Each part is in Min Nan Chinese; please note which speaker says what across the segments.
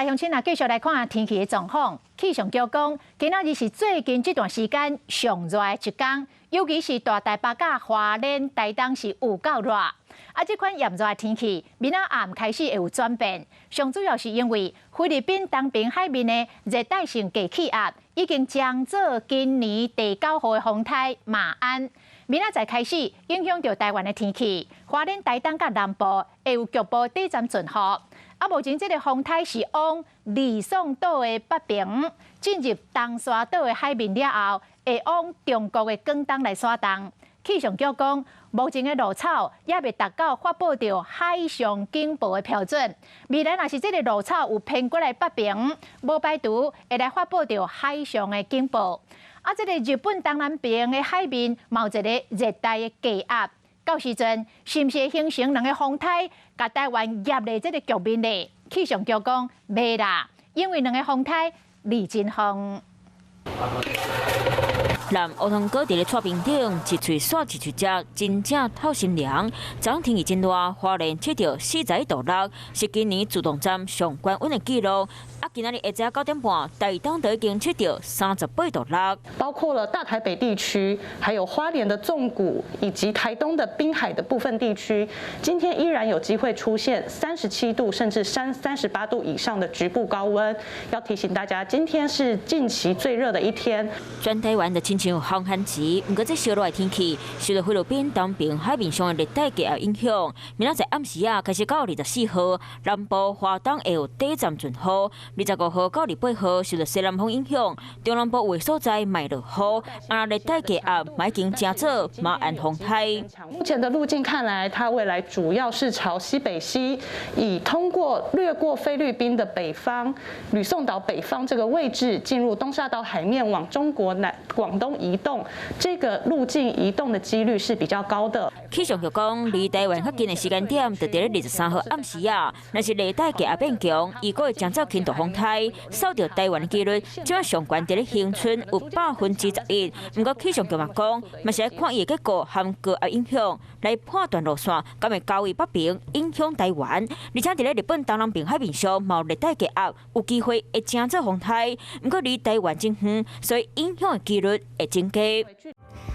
Speaker 1: 來鄉親啊，繼續來看天氣的狀況。氣象局講，今仔日是最近這段時間上熱的一天，尤其是大台北佮花蓮、台東是有夠熱。啊，這款炎熱的天氣，明仔暗開始會有轉變。上主要是因為菲律賓東邊海面的熱帶性低氣壓已經將做今年第九號的風颱馬鞍，明仔載開始影響著台灣的天氣，花蓮、台東佮南部會有局部短暫陣雨。啊，目前這个風颱是往呂宋島的北邊進入東沙島的海面了後，會往中國的廣東來徙動。氣象局講，目前的露草猶未達到發布著海上警報的標準。未來若是這个露草有偏過來北邊，無排除會來發布著海上的警報。啊，這个日本東南邊的海面嘛有一个熱帶的低壓。到時陣，是毋是會形成兩个風颱，共台灣夾佇這个局面咧？氣象局講袂啦，因為兩个風颱離真遠。
Speaker 2: 南烏湯哥佇咧蔡冰頂，一喙紲一喙食，真正透心涼。昨昏天氣真熱，花蓮測著41.6度，是今年自動站上懸溫的紀錄。啊，今仔日下晝9點半，台東就已經測著38.6度。
Speaker 3: 包括了大台北地區，還有花蓮的縱谷，以及台東的濱海的部分地區，今天依然有機會出現37度甚至38度以上的局部高溫。要提醒大家，今天是近期最熱的一天。
Speaker 2: 全台灣就親像烘番薯，毋過這燒熱的天氣受著菲律賓東邊海面上的熱帶低壓影響，明仔載暗時仔開始到24號，南部華東會有短暫陣雨；25號到28號受著西南風影響，中南部有的所在會落雨。啊，熱帶低壓嘛已經成做馬鞍風颱。
Speaker 3: 目前的路徑看來，它未來主要是朝西北西，以通過掠過菲律賓的北方、呂宋島北方這個位置，進入東沙島海面，往中國南廣東移動，這個路徑移動的幾率是比較高的。
Speaker 2: 氣象局講，離台灣較近的時間點，就佇咧23號暗時仔。若是熱帶低壓變強，伊閣會成做輕度風颱，掃著台灣的幾率，這擺上懸佇咧恆春有11%。毋過氣象局嘛講，嘛是愛看伊的結構和高壓影響來判斷路線，敢會較為北邊影響台灣。而且佇咧日本東南邊海面上，嘛有熱帶低壓，有機會會成做風颱。毋過離台灣真遠，所以影響的幾率會增加。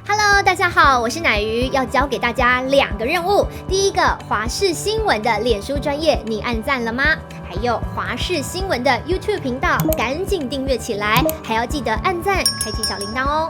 Speaker 4: Hello，大家好，我是乃瑜，要交給大家兩個任務。第一個，華視新聞的臉書專頁，你按讚了嗎？還有華視新聞的 YouTube 頻道，趕緊訂閱起來，還要記得按讚，開啟小鈴鐺哦。